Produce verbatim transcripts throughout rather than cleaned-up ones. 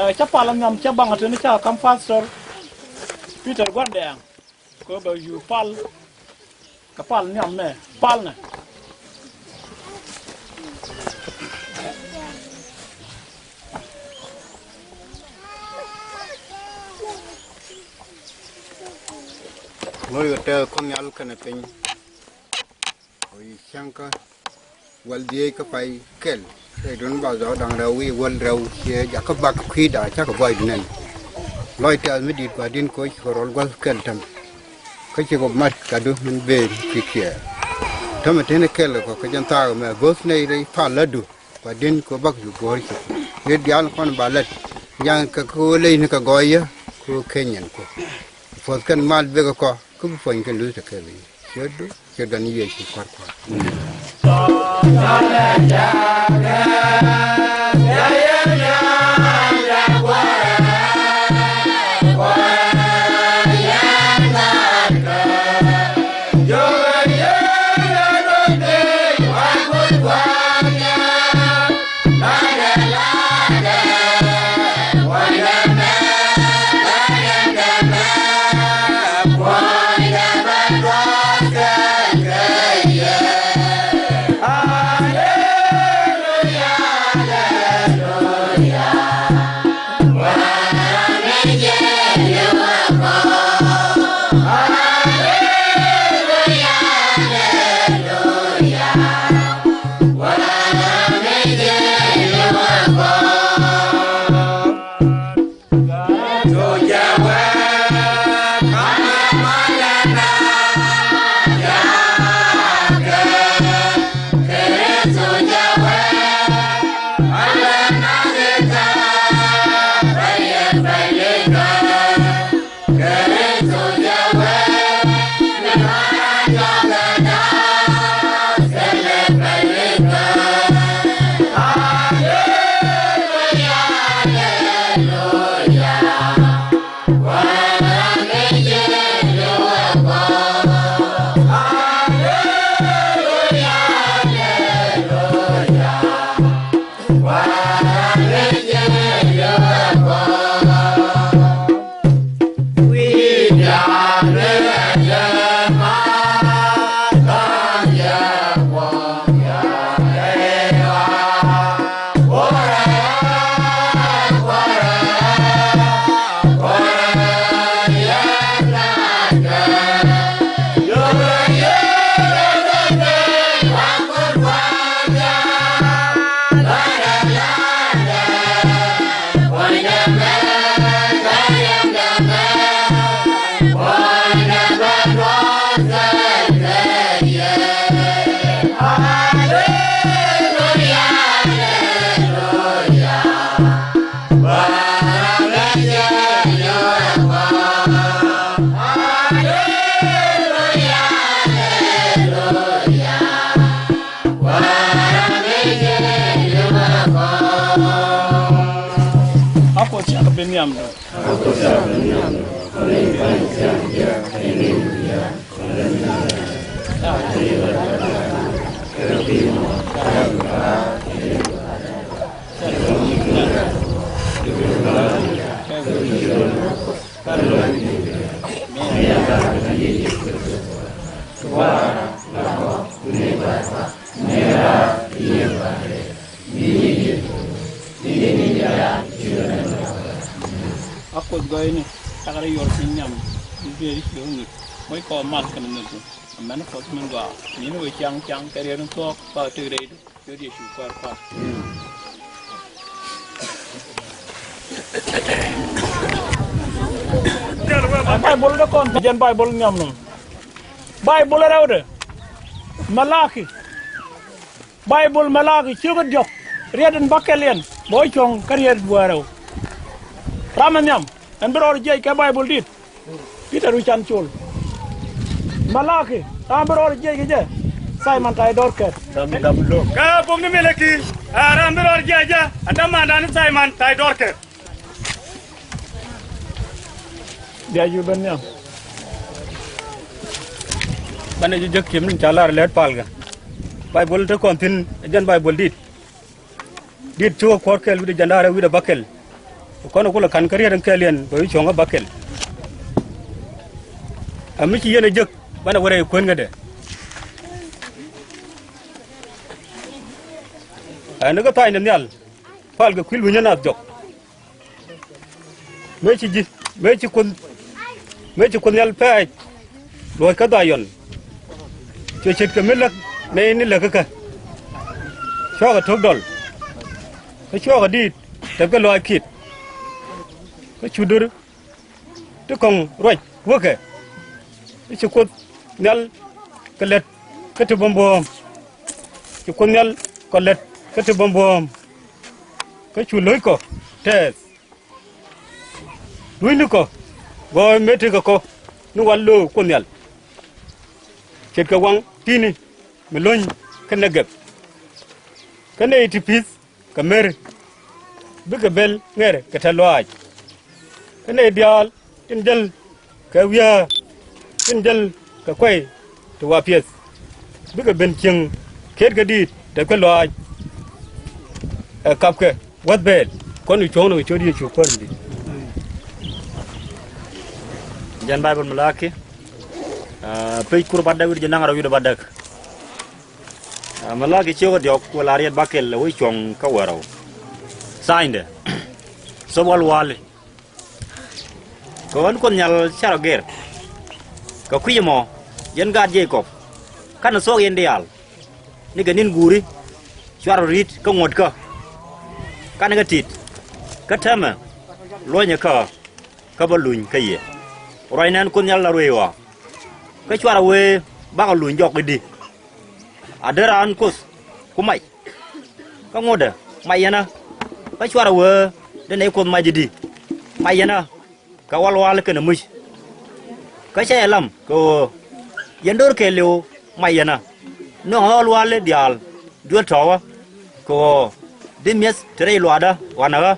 Ɛ, cä pal nhiam cä baŋ a teni cä kam Pastor Peter Guandɛɛŋ. Kɛ bɛ yu pal. Kɛ pal nhiam nɛ pal nɛ. Lo̱ckɛ tɛth Kuoth Nhial kɛnɛ piny. Kɛ ɣöö ci cäŋ kä wäl dhieec kä pay kɛl. Rɛydun ba dhɔk da̱ŋ rɛw wi̱i̱ wäl rɛw ciɛ jakä bak kui̱da cakɛ buɔy duŋ nɛn. Lɔc tɛth mi di̱i̱t Gua̱di̱n kɛ ɣöö cikɛ rɔl gua̱th kɛl täämɛ. Kä cikɛ mat kɛ du min bëë kui̱ kiɛ. Täämɛ teni kɛl kɔ kɛ jɛn thaak ɛmɛ bo̱th nɛy rɛy pal lätdu Gua̱di̱n kɛ ɣöö bak cu guɔ̱ɔ̱r cuk. Riet diaal kɔn ba lät. Ja̱ŋ kɛ kä ɣöö ley ni kɛ gɔɔyä kä ɣöö Kenyan kɔ. Puɔ̱th kɛn mal bekɛ kɔ kä bi puɔ̱ny kɛn luth kɛ kɛ bi. Ciötdu ciöt gan Yecu kua̱r kua̱r. A Kuoth cak bi nhiam du. A Kuoth gɔɔyni, cakɛ rɔ yuɔr piny nhiam, ni dueeri ci ɣä ŋi̱t, moc kɔ mal kɛnɛ nhökdu. Amäni Kuɔth min gɔaa, nyin wee ciaŋ ciaŋ, kɛ riet in thuɔ̱k, ba tek rɛydu, ciöt Yecu Kuäär, Kuäär. Baibol dee kɔn jɛn Baibol nhiam nɔm. Baibol rɛwdɛ. Malaki. Baibol Malaki ciökä diɔ̱k, riet in bäkɛl yɛn, bɛ wä cuɔ̱ŋ kä riet buaarɛw. Ram in nhiam, ɛn bi rɔɔd jiɛc kɛ Baibol dit. Peter wi̱c can col. Malaki, ram bi rɔɔd jiɛc kɛ jɛ, Simon Tay Dɔrkɛr. Kä bok ni Malaki, ɛ ram bi rɔɔd jiɛc jɛ, ɛ dämandan Simon Tay Dɔrkɛr. Bia ji̱ ben nhiam. Banɛ ji̱ jek kiɛ min ca lar lɛt palkɛ. Baibol te kɔn thi̱n ɛ jɛn Baibol dit. Dit ci wä kuɔr kɛl wi̱cdɛ jɛn da̱rɛ wi̱cdɛ bäkɛl. Kɔn kulɛ ka̱n kä riet in kɛl yɛn bɛ wi̱c cuɔ̱ŋ ɛ bäkɛl. Ɛ mi ci yɛn ɛ jek banɛ wä rɛy kuenkɛ dɛ. Ɛ ni kä tha̱a̱cdɛ nhial. Palkɛ kui̱ luny ɛ nath jɔk. Mëë ci ji̱, mëë ci Kuoth, mëë ci Kuoth Nhial pɛ̈ɛ̈c luɔ̱c kä Dhayɔn. Cuɛ ce̱tkɛ mi läk nɛy ni läk kä. Cuakɛ to̱k dɔl. Kä cuakɛ diit tekɛ lɔaac kiɛt. Kä cu do̱r ti kɔ̱ŋ ruac wäkɛ. Kä ci Kuoth Nhial kɛ lät kä ti buɔ̱m buɔ̱ɔ̱m. Ci Kuoth Nhial kɔ lät kä ti buɔ̱m buɔ̱ɔ̱m. Kä cu lo̱ckɔ tɛɛth. Lunynikɔ gɔɔy mëë tekɛ kɔ ni wal lo̱o̱k Kuoth Nhial. Ce̱tkɛ waŋ ti̱i̱ni mi lo̱ny kä Nɛ-gɛb. Kä nɛy ti pi̱th kɛ mer bikɛ bel ŋɛr kɛ tɛ̈th lɔaac. Kä nɛy diaal tin jäl kɛ wiaa tin jäl kɛ kuay ti wa piɛth bikɛ ben cieŋ ket kä diit te kuɛ lɔaac. Ɛ kapkɛ wäth bɛɛl kɔn i̱ cuɔ̱ŋni kɛ ciöt Yecu Kuäär in di̱t. Jɛn Baibol Malaki, ah, pec kur bädäk wi̱cdɛ jiɛn da̱ŋ rɛw wi̱cdɛ bädäk. Ah, Malaki ciök ɛ diɔ̱k wä la riɛt bäkɛl ɛ wec cuɔ̱ŋ kä wäl rɛw. Thaaŋdɛ. Thop wal wali. Kɛ ɣän Kuoth Nhial cä rɔ gɛr kɛ kui̱c ɛmɔ, yɛn gaat Jekɔb, /ka̱nɛ thuɔ̱k yɛn diaal. Nikɛ ni̱n guuri cuarɛ ri̱t kä ŋuɔ̱tkä, /ka̱nɛ kɛ tit, kä täämɛ luɔ̱nyɛ kä ɣä, kä bä luny kä yɛ. Ruac nɛn Kuoth Nhial la ruëëc ɣɔaa. Kä cuarɛ wee bakɔ luny jɔk i̱di? A dee raan Kuoth ku mac? Kä ŋotdɛ mac yɛn ɣä. Kä cuarɛ wee dee nɛy Kuoth mac i̱di? Mac yɛn ɣä kɛ wal wal kɛnɛ muc. Kä /cä yɛ lam kɛ ɣöö yɛn do̱r kɛɛliw mac yɛn ɣä. Nöŋɛ wal wal diaal duel tɔ̱ɔ̱kä, kɛ ɣöö dee mi̱eth te rɛy luaakdä ɣɔ̱a̱nɛ ɣä,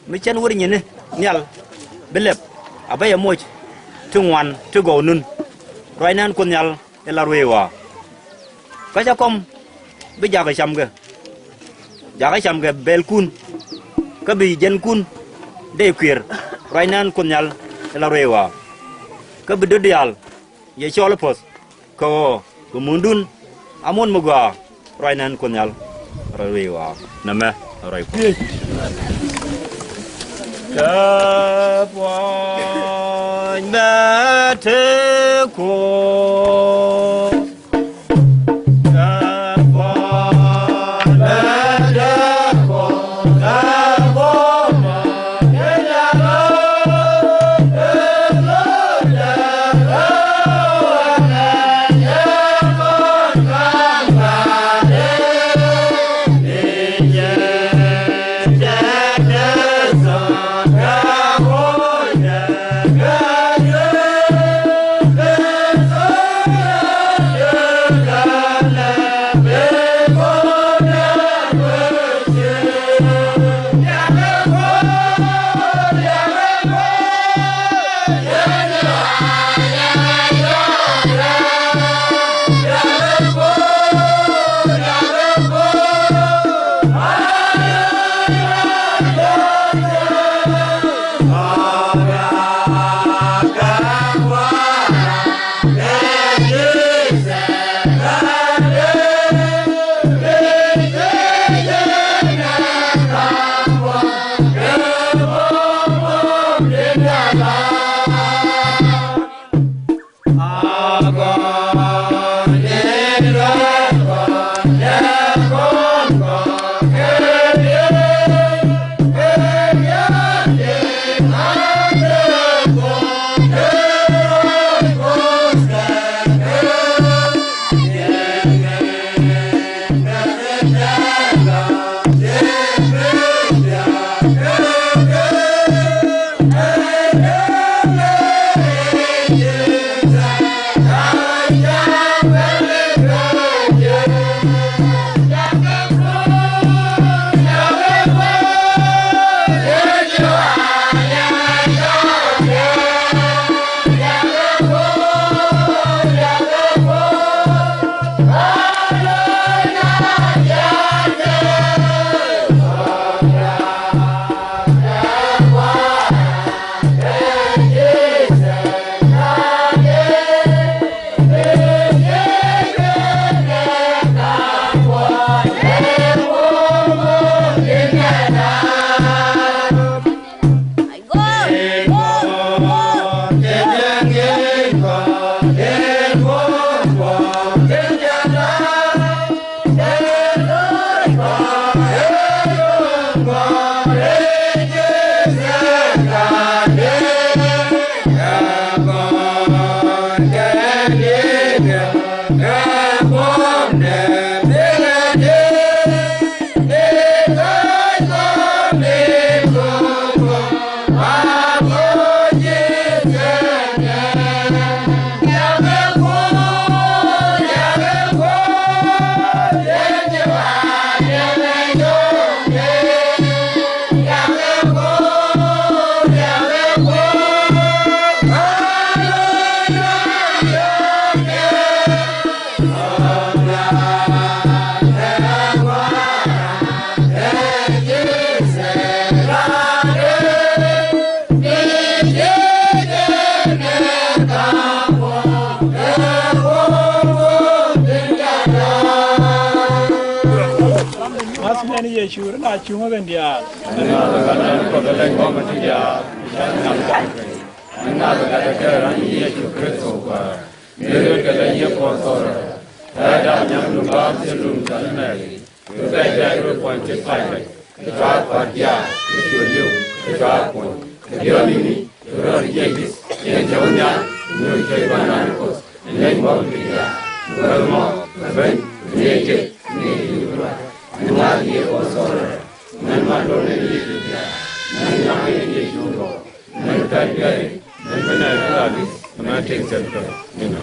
mi /cän wër nyin nhial bi lɛp, a bä yɛ moc ti ŋuan ti gɔw nun. Ruac nɛn Kuoth Nhial ɛ la ruëëc ɣɔaa. Kä /cä kɔm bi jakä camkɛ, jakä camkɛ bɛlkun, kä bi jiɛnkun dee kuier. Ruac nɛn Kuoth Nhial ɛ la ruëëc ɣɔaa. Kä bi döt diaal yɛ cɔl i̱ puɔ̱th, kɛ ɣöö bi mundun a mun mi gɔaa. Ruac nɛn Kuoth Nhial ɛ la ruëëc ɣɔaa. Nɛmɛ ruac Kuɔth. Kɛ puɔ̱ny bɛ te Kuoth. Cur na cuŋä kɛn diaal. Ɛn ŋa̱th ɛ gat ɛn Kuoth ɛ leny bä mɛ ti diaal. Ɛn ŋa̱th ɛ gat ɛ kɛ ran Yecu Kritho Kuäär. Mi röt kɛ leny yɛ Kuɔth thorɛ. Ɛ da̱a̱ nyaŋ dum ba̱a̱m thil dum thil mɛɛri. Kɛ bɛc bɛc röt kuɔny cit pa̱ny rɛc. Kɛ cɔal kua̱r diaal kɛ ciöt li̱w kɛ cɔal kuɔny. Kɛ diɔ̱ɔ̱k ni̱ni kɛ rɔɔd jiɛc di̱th. Yɛn cɛ wä nhial kɛ nyuɔ̱th cuec gua̱n raan Kuoth. Leny bä mi diaal. Kɛ wä mɔ kɛ ben kɛ liɛc jek kɛ liɛc li̱w ruac. Ɛn ŋa̱th yɛ Kuɔth thorɛ. Mɛn man do̱r ni liɛc diaal. Mɛn nyaŋ ni liɛc cuŋ dɔɔr. Mɛn ka̱c biari. Mɛn ben a rɛl a li̱th. Mɛn a tëk thil kɛ. Inɔ.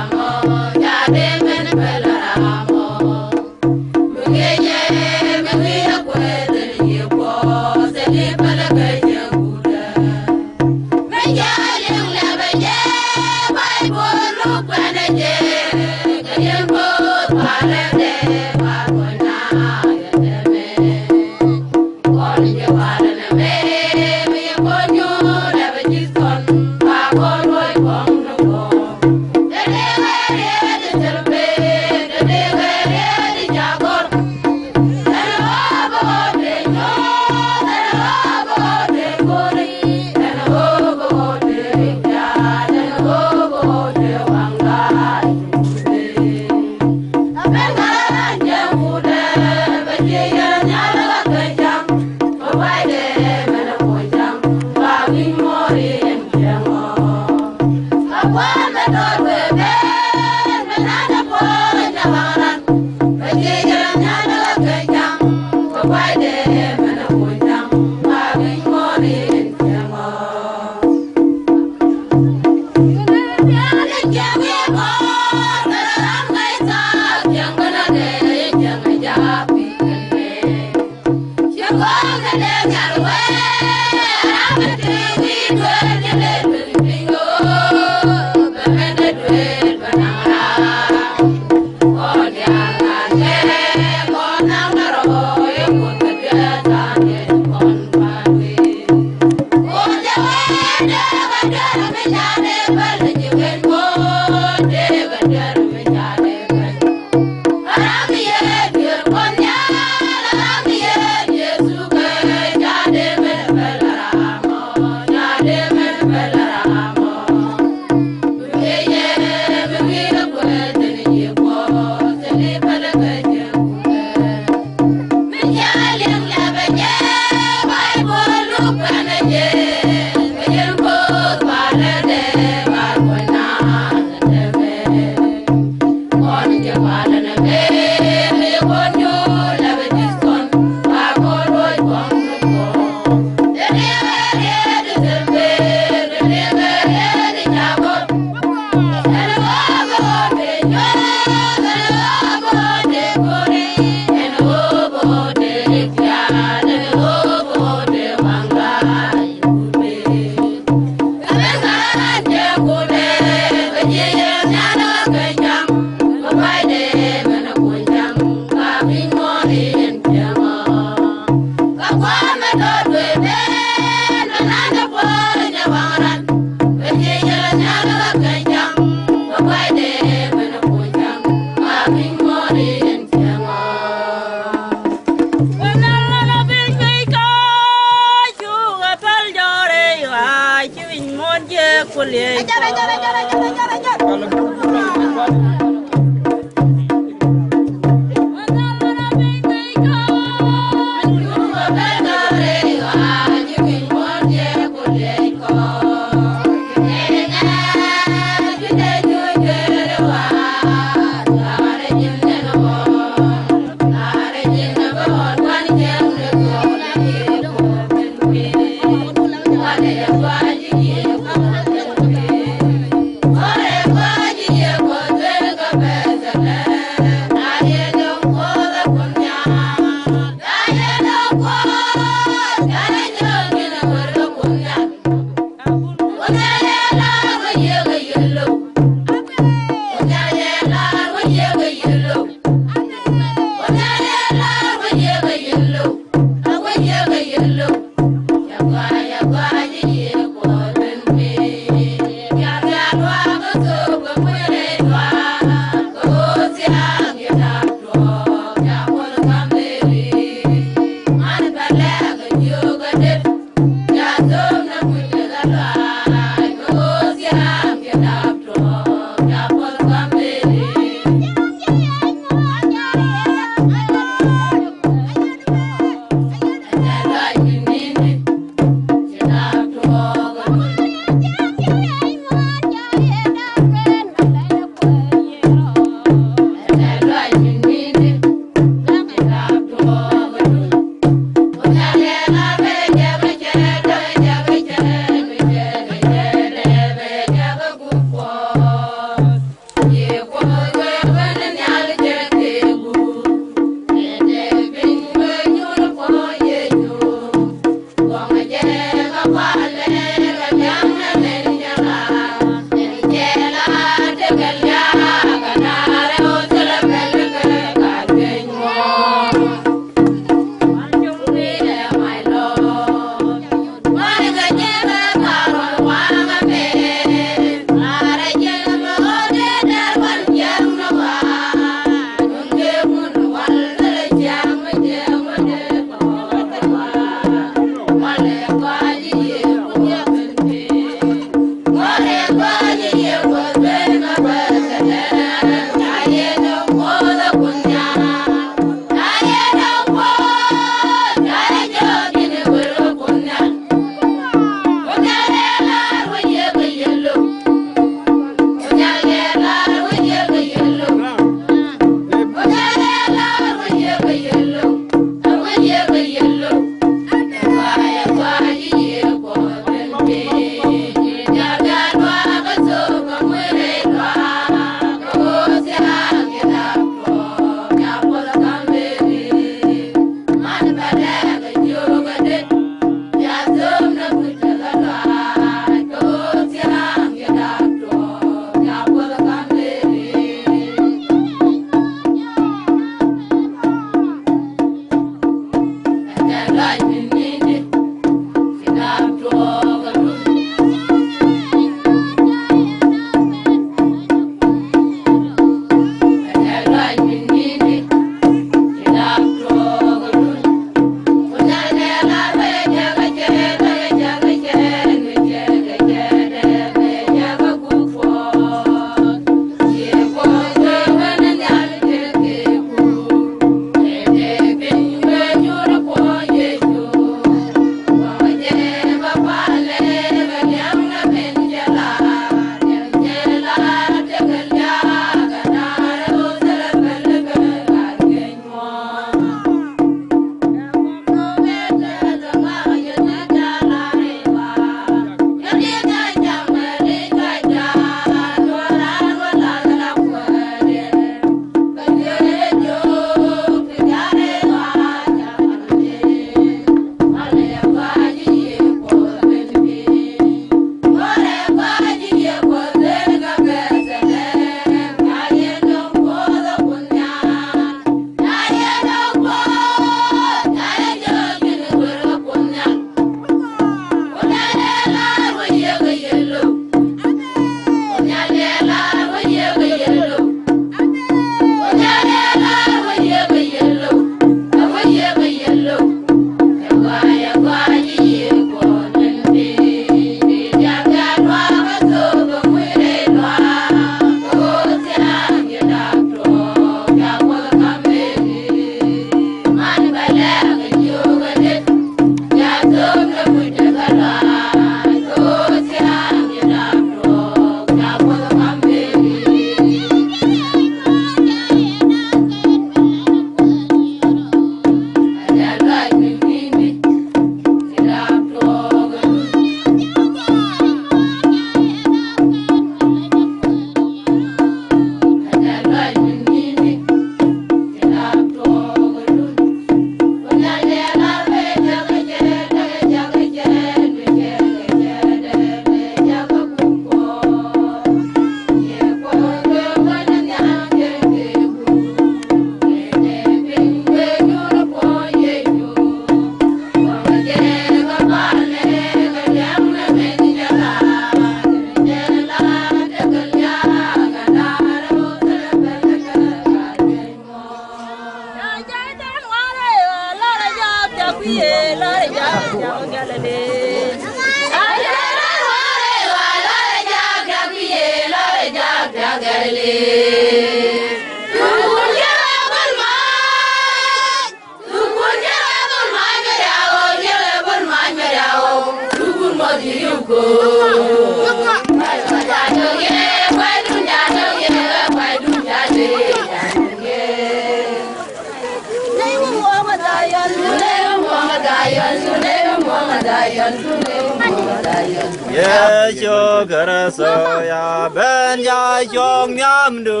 Yecu Kritho ya ben ya cuɔ̱ŋ nhiamdu.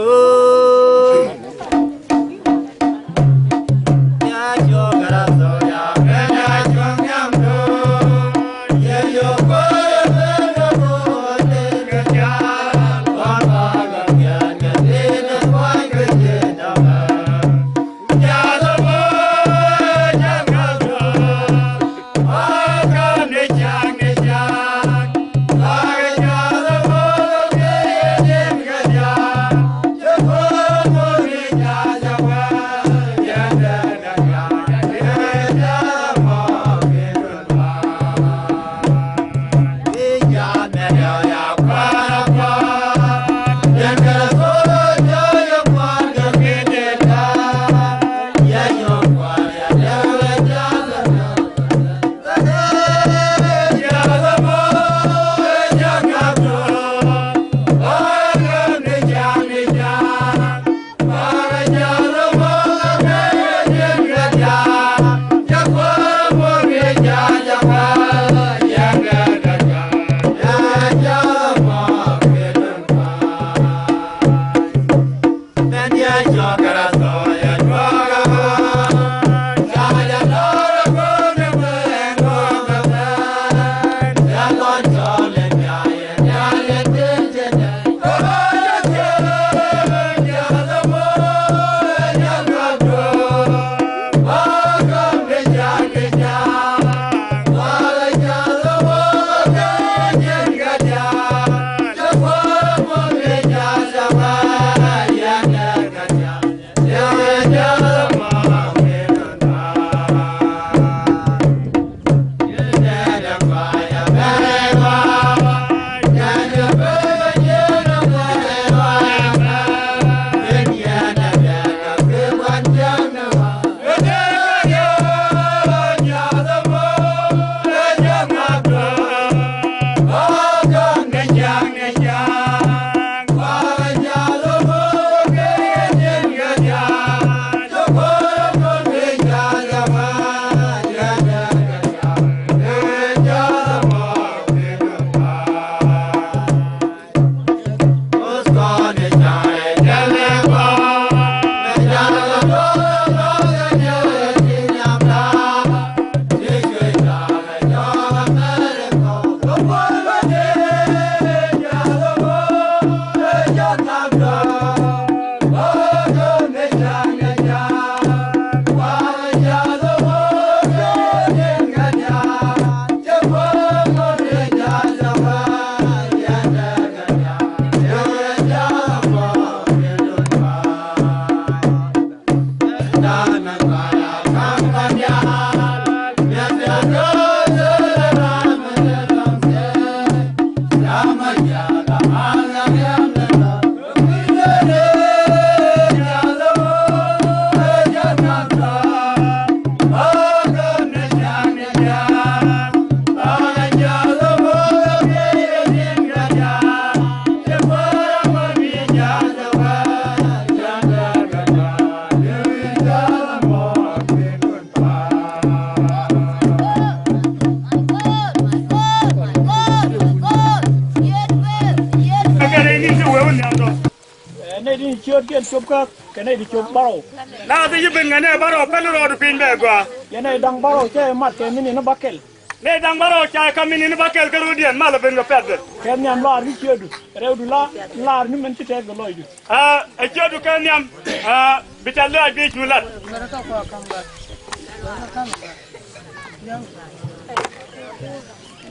Ɛ, nɛy ti ciötdiɛn cop kä kɛ nɛy ti cop bärɔw. Naath ti ci ben ŋänɛ bärɔw pɛn rɔɔdu piny bɛ gɔaa. Yɛn nɛy da̱ŋ bärɔw cɛ mat kɛ mini ni bäkɛl. Nɛy da̱ŋ bärɔw ca kä mini ni bäkɛl kä rɔɔdiɛn mal ɛ ben kɛ pɛ̈th ben. Kɛ nhiam laar ni ciötdu rɛwdu la laar ni mɛn ci tɛth kɛ lɔcdu. Ɛ, ɛ ciötdu kɛ nhiam, ɛ, bi ca lɛ̈ɛ̈c bi cu lat.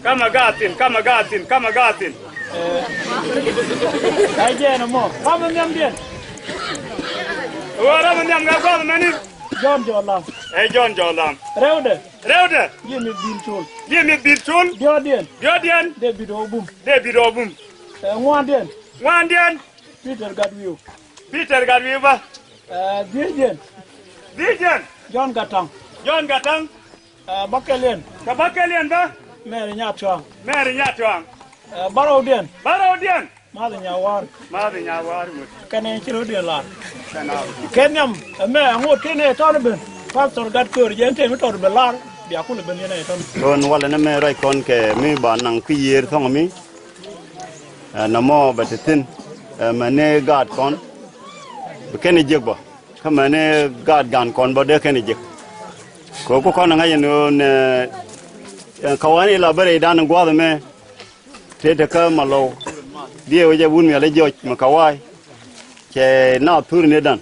Kamɛ gaat thi̱n, kamɛ gaat thi̱n, kamɛ gaat thi̱n. Ɛ jɛɛn ɛmɔ. Ram ɛ nhiamdiɛn. Ɣöö ram ɛ nhiam ŋɛ gua̱a̱th ɛmɛni. Jɔ̱ɔ̱n Jɔɔlam. Ɛ Jɔ̱ɔ̱n Jɔɔlam. Rɛwdɛ. Rɛwdɛ. Liɛ mi̱eth Bi̱i̱l Col. Liɛ mi̱eth Bi̱i̱l Col. Diɔ̱ɔ̱kdiɛn. Diɔ̱ɔ̱kdiɛn. Dee Bi̱i̱t Ɣɔw Bum. Dee Bi̱i̱t Ɣɔw Bum. Ɛ ŋuaandiɛn. Ŋuaandiɛn. Peter Gatwiu. Peter Gatwiu bä. Ɛ, dhiecdiɛn. Dhiecdiɛn. Jɔn Gataŋ. Jɔn Gataŋ. Ɛ, bäkɛliɛn. Kɛ bäkɛliɛn bä. Mɛri Nyatuaŋ. Mɛri Nyatuaŋ. Ɛ, bärɔwdiɛn. Bärɔwdiɛn. Mathi Nyawar. Mathi Nyawar ŋut. Kɛnɛ ci rɔ̱diɛn lar. Kɛn a. Kɛ nhiam ɛmɛ ŋot kɛnɛ tɔn ben. Pastor Gatköör jɛn tëë mi tɔt bɛ lar bia kulɛ ben yɛn ɛ tɔn. Ron walɛ ni mɛ ruac kɔn kɛ mi ba naŋ ki yiër thɔŋ mi. Ɛ, nɔmɔ bɛ te thi̱n. Ɛ, mɛni gaat kɔn bi kɛn jiäk bä. Kä mɛni gaat gan kɔn bä dee kɛn jiäk. Kɛ ku kɔn ŋa̱c ɛn ɣöö nɛ, ɛ, kawani la bä rɛydan gua̱a̱th ɛmɛ. Tëë te kä Malɔw. Diɛw jɛ wun mial i̱ Jɔc mi Kawaay. Cɛ na thur ni dan.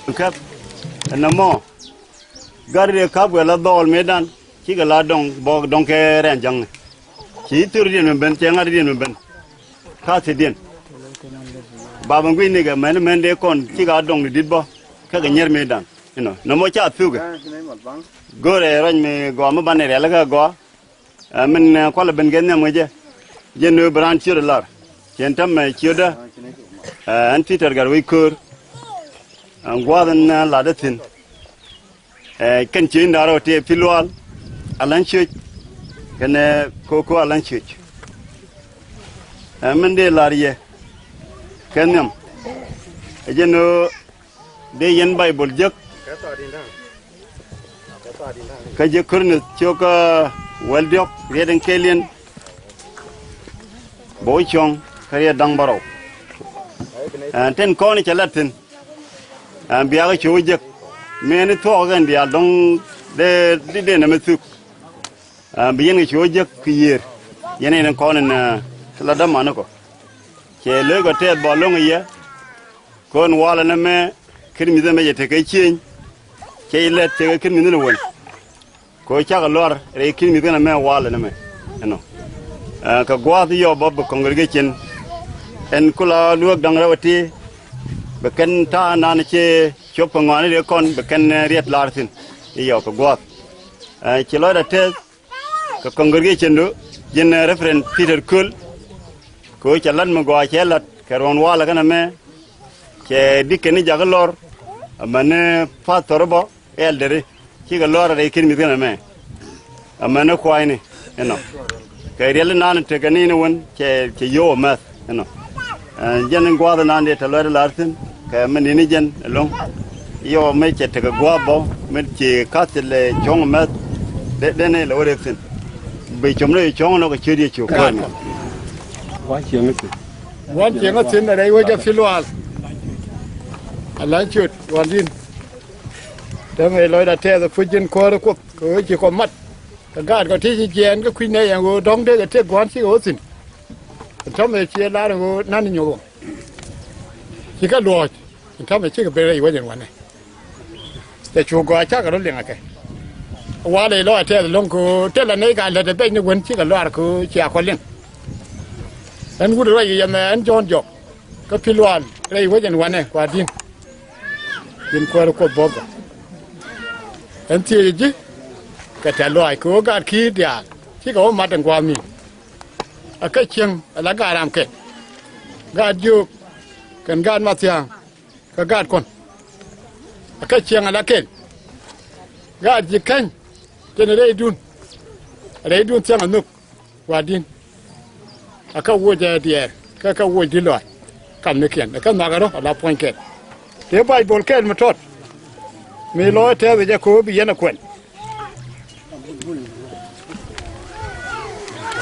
Kɛp ɛn nɔmɔ. Gat riek kap kɛ la dhɔɔl mëëdan cikɛ la dɔŋ bɔk dɔŋ kɛ rɛn jaŋni. Ci thurdiɛn mi ben cɛ ŋa̱tdiɛn mi ben. Ka thi̱diɛn. Bapɛ gui̱cnikɛ mɛn mɛn dee kɔn cikɛ a dɔŋ ni di̱t bä. Kä kɛ nyier mëëdan inɔ nɔmɔ ca thukɛ. Go̱o̱rɛ ruac mi gɔaa mi banɛ rialikä gɔaa. Ɛ, min, ɛ, kualɛ ben kɛ nhiam kɛ jɛ. Jɛn ni wee bi raan ciötdä lar. Cien täämɛ ciötdä. Ɛ, ɛn Peter Gatwiu Köör. Ɛ, gua̱a̱th ɛn, ɛ, latdä thi̱n. Ɛ, kɛn ciöc in da̱rä wä tëë Pilual. Ala̱ny ciöc. Kɛnɛ Koko Ala̱ny ciöc. Ɛ, min dee lar yɛ. Kɛ nhiam. Ɛ jɛn ni wee Dee yɛn Baibol jek. Kä jek Korinth cio̱kä wäl diɔ̱k riet in kɛl yɛn. Bä wä cuɔ̱ŋ kä riet da̱ŋ bärɔw. Ɛn tin kɔn cɛ lat thi̱n. Ɛn biakä cu wä jek. Mëëni thuɔɔk kɛn diaal dɔ̱ŋ dee dee nɛmɛ thuk. Ɛn bi yɛn kɛ cu wä jek kɛ yiër. Yɛn in kɔn in, ɛ, la dämanikɔ. Cɛ lo̱ckɔ tɛth bä lo̱ŋ yɛ. Kɔn walɛ nɛmɛ kɛn mi̱th ɛmɛ cɛ tekɛ cieny. Cɛ ilɛt tekɛ kɛn mi̱th ni wän. Kɛ cakɛ luar rɛy kɛn mi̱th kɛn ɛmɛ walɛ nɛmɛ. Ɛnɔ. Ɛ, kɛ gua̱a̱th yɔ bä bi congregation. Ɛn kula luäk da̱ŋ rɛw ɛ ti. Bɛ kɛn ta̱a̱ nan cɛ cop kɛ ŋɔaani rɛy kɔn bɛ kɛn, ɛ, riɛt lar thi̱n. Iyɔ kɛ gua̱a̱th. Ɛ, ci lɔcdä tɛth. Kɛ congregation du, ji̱n, ɛ, Reverend Peter Köl. Kɛ ɣöö cɛ la̱t mi gɔaa cɛ la̱t kɛ ruɔ̱n walɛ kɛn ɛmɛ. Cɛ di̱t kɛn ni jakä lɔr. Amäni pastor bä, elder. Cikɛ lɔr rɛy kɛn mi̱th kɛn ɛmɛ. Amäni kuayni inɔ. Kɛ riɛl inan tekɛ ni ni wän cɛ, cɛ yio̱w ɛmɛth inɔ. Ɛ, jɛn in gua̱a̱th inan dee te lɔcdä la̱r thi̱n kɛ mi ni̱ni jɛn ɛlɔ̱ŋ. Yɔ mi cɛ tekɛ gua̱a̱th bä mi ci ka̱th lɛ cuɔ̱ŋ ɛmɛth. Dee, dee ni lɛ wä rep thi̱n. Bi com ni cuɔ̱ŋ nɔ kɛ ciöt yɛ cu kuäär ni. Wan cieŋ a thi̱n. Wan cieŋ a thi̱n a rɛy wec a thi̱n luaal. A la̱ny ciöt wan di̱n. Te mi lɔcdä tɛth a puc ji̱n kuäär kuoth kɛ wec ci kɔ mat. Kɛ gaat kɔ ti ci jiɛɛn kä kui̱ nɛy ɛn ɣöö dɔ̱ŋ dee kɛ tëk gua̱n cikɛ wä thi̱n. Ɛn tɔ̱mɛ ciɛ lar ɛn ɣöö na̱n nyuɔth ɣɔ̱. Cikɛ luɔ̱ɔ̱c. Ɛn tɔ̱mɛ cikɛ ben rɛy wec ɛn wanɛ. Cɛ cu gɔaa cakɛ rɔ liŋ ɛ kɛ. Walɛ ilɔ ɛ tɛth lo̱ŋ kɛ ɣöö tël ɛ nɛy ka lät ɛ bɛc ni wen cikɛ luaar kɛ ɣöö cia kɔ liŋ. Ɛn wut ruac kɛ yɛmɛ ɛn Jɔ̱ɔ̱n Jɔk. Kä Pilual rɛy wec ɛn wanɛ kua di̱n. Ji̱n kuäär kuoth bo̱o̱th ɔ. Ɛn thiec ji̱ kɛ tɛ̈th lɔaac kɛ ɣöö gaat ki̱i̱r diaal cikɛ wä mat ɛn gua̱a̱th mi. Ɛ kä cieŋ ɛ la gaat ram kɛl. Gaat jiök kɛn gaat mathia̱a̱ŋ kɛ gaat kuɔn. Ɛ kä cieŋ ɛ la kɛl. Gaat ji̱ käny tin rɛydun. Rɛydun thia̱ŋ ɛ nhök. Gua̱di̱n. Ɛ kä woc ɛ diɛɛr kä kä woc di̱t lɔaac. Kamnikiɛn ɛ kä nhɔakɛ rɔ ala puɔ̱nykɛn. Tëë Baybol kɛɛl mi tɔt. Mi lɔ ɛ tɛth ɛ jɛ ko̱o̱p i̱ yɛn ɛ kuɛl.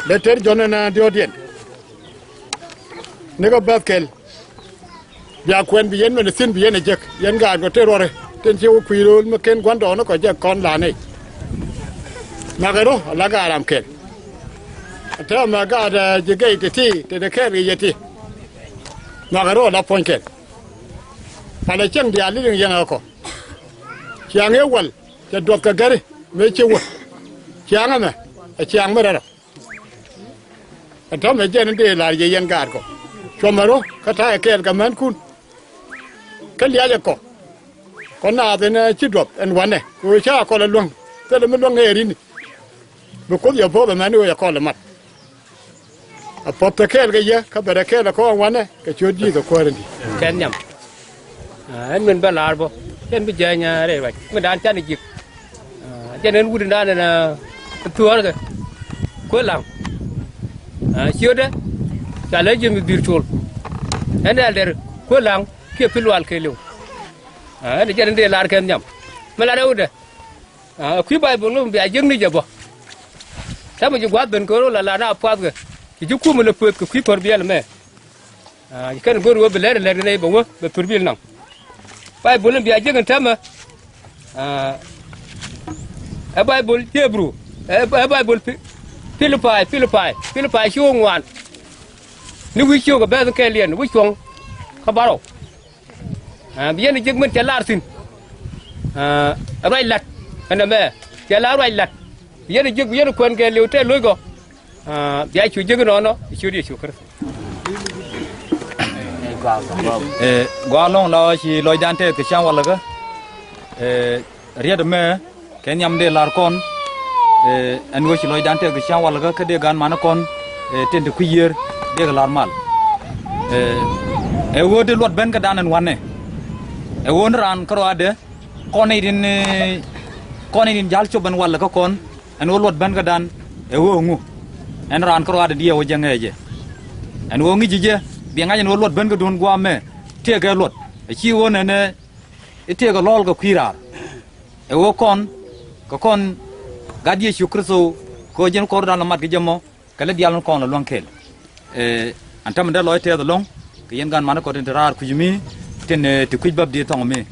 Lɛ tɛr Jɔ̱ɔ̱n ɛn diɔ̱ɔ̱diɛn. Ni kä bɛ̈th kɛl. Bia kuɛn bi yɛn mɛn thi̱n bi yɛn ɛ jek yɛn gaat kɔ te ruɔrɛ tin ci wä kui̱ ro̱o̱l mi ken gua̱ndɔɔŋnikɔ jɛ kɔn la nɛy. Nhɔakɛ rɔ ala gaat ram kɛl. Täämɛ gaat, ɛ, ji̱ gɛy ti ti ti ti kɛɛl kɛ yɛ ti. Nhɔakɛ rɔ ala puɔ̱ny kɛl. Palɛ cieŋ diaal li̱liŋ yɛn ɛ kɔ. Ciaŋ ëë wäl cɛ duɔth kɛ gɛri mëë ci wä. Ciaŋ ɛmɛ ɛ ciaŋ mi rɛl rɔ. Ɛn tɔ̱mɛ jɛn in dee la̱r yɛ yɛn gaatkɔ. Cuɔmɛ rɔ kä ta̱yɛ kɛɛl kɛ mänkun. Kä liacɛ kɔ. Kɔ naath ɛn, ɛ, ci duɔth ɛn wanɛ kɛ ɣöö ca kɔl ɛ luäŋ. Thilɛ mi luäŋ ɛ rini. Bi Kuoth yɛ bo̱o̱th ɛmɛn ɣöö yɛ kɔl ɛ mat. A puɔth te kɛɛl kɛ yɛ, kä bɛ rɛ kɛɛl ɛ kɔn wanɛ, kɛ ciöt Ji̱thɛ Kuäär in di̱i̱t. Kɛn nhiam. Ah, ɛn min bä la̱r bä. Jɛn bi jääny, ah, rɛy ruac. Min daan can i̱ ji̱k. Ah, jɛn ɛn wut in daan ɛn, ah, thuɔ̱ɔ̱rkɛ. Kuäär la̱ŋ. Ah, ciötdä. Ca lɛ ji̱ mi dhir col. Ɛn ɛldɛr. Kuäär la̱ŋ. Kiɛ pi̱l wal kɛɛliw. Ah, ɛn jɛn ɛn dee la̱r kɛn nhiam. Mi la̱r ɛ wutdɛ. Ah, kui̱ Bayböl ŋä bia jiäkni jɛ bä. Täämɛ ji̱ gua̱a̱th ben kɛ rɔ la la na puathkɛ. Ci ji̱ kumɛ lɛ puɔth kɛ kui̱ Thurbil mɛ. Ah, ci kɛn go̱r wä bi lɛr lɛr nɛy bɛ wä bɛ Thurbil naŋ. Bayböl in bia jiäk in täämɛ. Ah, ɛ Bayböl Hebru. Ɛ, ɛ Bayböl Pi-, Pilipai, Pilipai, Pilipai ci wä ŋuan. Ni wi̱i̱ ciök ɛ bɛth kɛɛliɛn wi̱i̱ cuɔ̱ŋ kä bärɔw. Ah, bi yɛn jiäk min cɛ lar thi̱n. Ah, ruac la̱t ɛn ɛmɛ cɛ lar ruac la̱t. Bi yɛn jiäk bi yɛn kuɛn kɛɛliw tɛth lo̱ckɔ. Ah, bia cu jiäk inɔnɔ i̱ ciöt Yecu Kritho. Eh, gɔaa ɛlɔ̱ŋ la ci lɔcdan tɛth kɛ cäŋ walɛ kä. Eh, riet ɛmɛ Kɛ nhiam dee lar kɔn, eh, ɛn ɣöö ci lɔcdan tɛth kɛ cäŋ walɛ kä, kä dee gan manɛ kɔn, eh, tin te kui̱ yiër dee kɛ lar mal. Eh, ɛ ɣöö dee luɔt ben kädan ɛn wanɛ. Ɛ ɣöö ni raan kärɔadɛ kɔn nɛy tin, eh, kɔn nɛy tin ja̱l cop ɛn walɛ kä kɔn, ɛn ɣöö luɔt ben kädan ɛ ɣöö ŋu. Ɛn raan kärɔadɛ diɛw ɛ jɛ ŋäcɛ jɛ. Ɛn ɣöö ŋi̱ci jɛ, bi ŋa̱c ɛn ɣöö luɔt ben kädun gua̱a̱mɛ, tëëkɛ luɔt. Ɛ ci ɣöö nɛnɛ, i̱ tëëkɛ lɔ̱ɔ̱l kɛ kui̱ raar. Ɛ ɣöö kɔn, kɛ kɔn Gat Yecu Kritho, kɛ ɣöö ji̱n kɔr dan lɔ mat kɛ jɛ mɔ, kɛ lɛ diaal ni kɔn lɔ luäŋ kɛɛl. Eh, ɛn täämɛ dee lɔc tɛth ɛlɔ̱ŋ, kɛ yɛn gan manɛ kɔn tin te raar kui̱c mi, tin, eh, ti kui̱c bäp dee thɔŋ mi.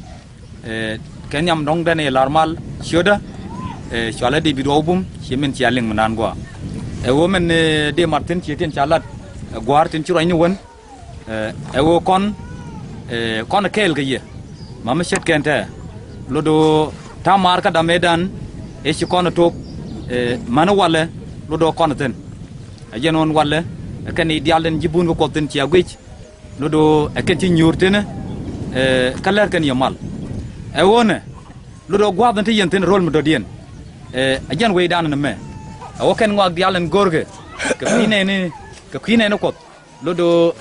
Eh, kɛ nhiam dɔ̱ŋ dɛn ɛ lar mal ciötdä, eh, cɔalɛ Dee-bid Ɣɔw Bum, ci min cia liŋ mi naan gua̱a̱. Ɛ ɣöö min, eh, dee mat thi̱n ci tin ca lat, eh, gua̱a̱r tin ci ruacni wän, Eh, ɛ ɣöö kɔn, eh, kɔn kɛɛl kɛ yɛ. Ma̱ mi ce̱tkɛn tɛɛ. Lot ɣöö ta̱a̱ maar kä dam ëëdan ëë ci kɔn ɛ tok, eh, mäni walɛ lot ɣöö kɔn ɛ thi̱n. Ɛ jɛn ɣöö walɛ, ɛ kɛn i̱ diaal tin ji̱ bun kä Kuɔth tin cia guic. Lot ɣöö ɛ kɛn ci nyuur thi̱n, eh, kä lɛr kɛn yɛ mal. Ɛ ɣöö nɛ, lot ɣöö gua̱a̱th in te yɛn thi̱n ro̱l mi dɔ̱diɛn. Eh, ɛ jɛn wecdan ɛn ɛmɛ. Ɛ ɣöö kɛn ŋɔak diaal in go̱rkɛ. Kɛ kui̱ nɛɛni, kɛ kui̱ nɛɛni Kuɔth. Lot ɣöö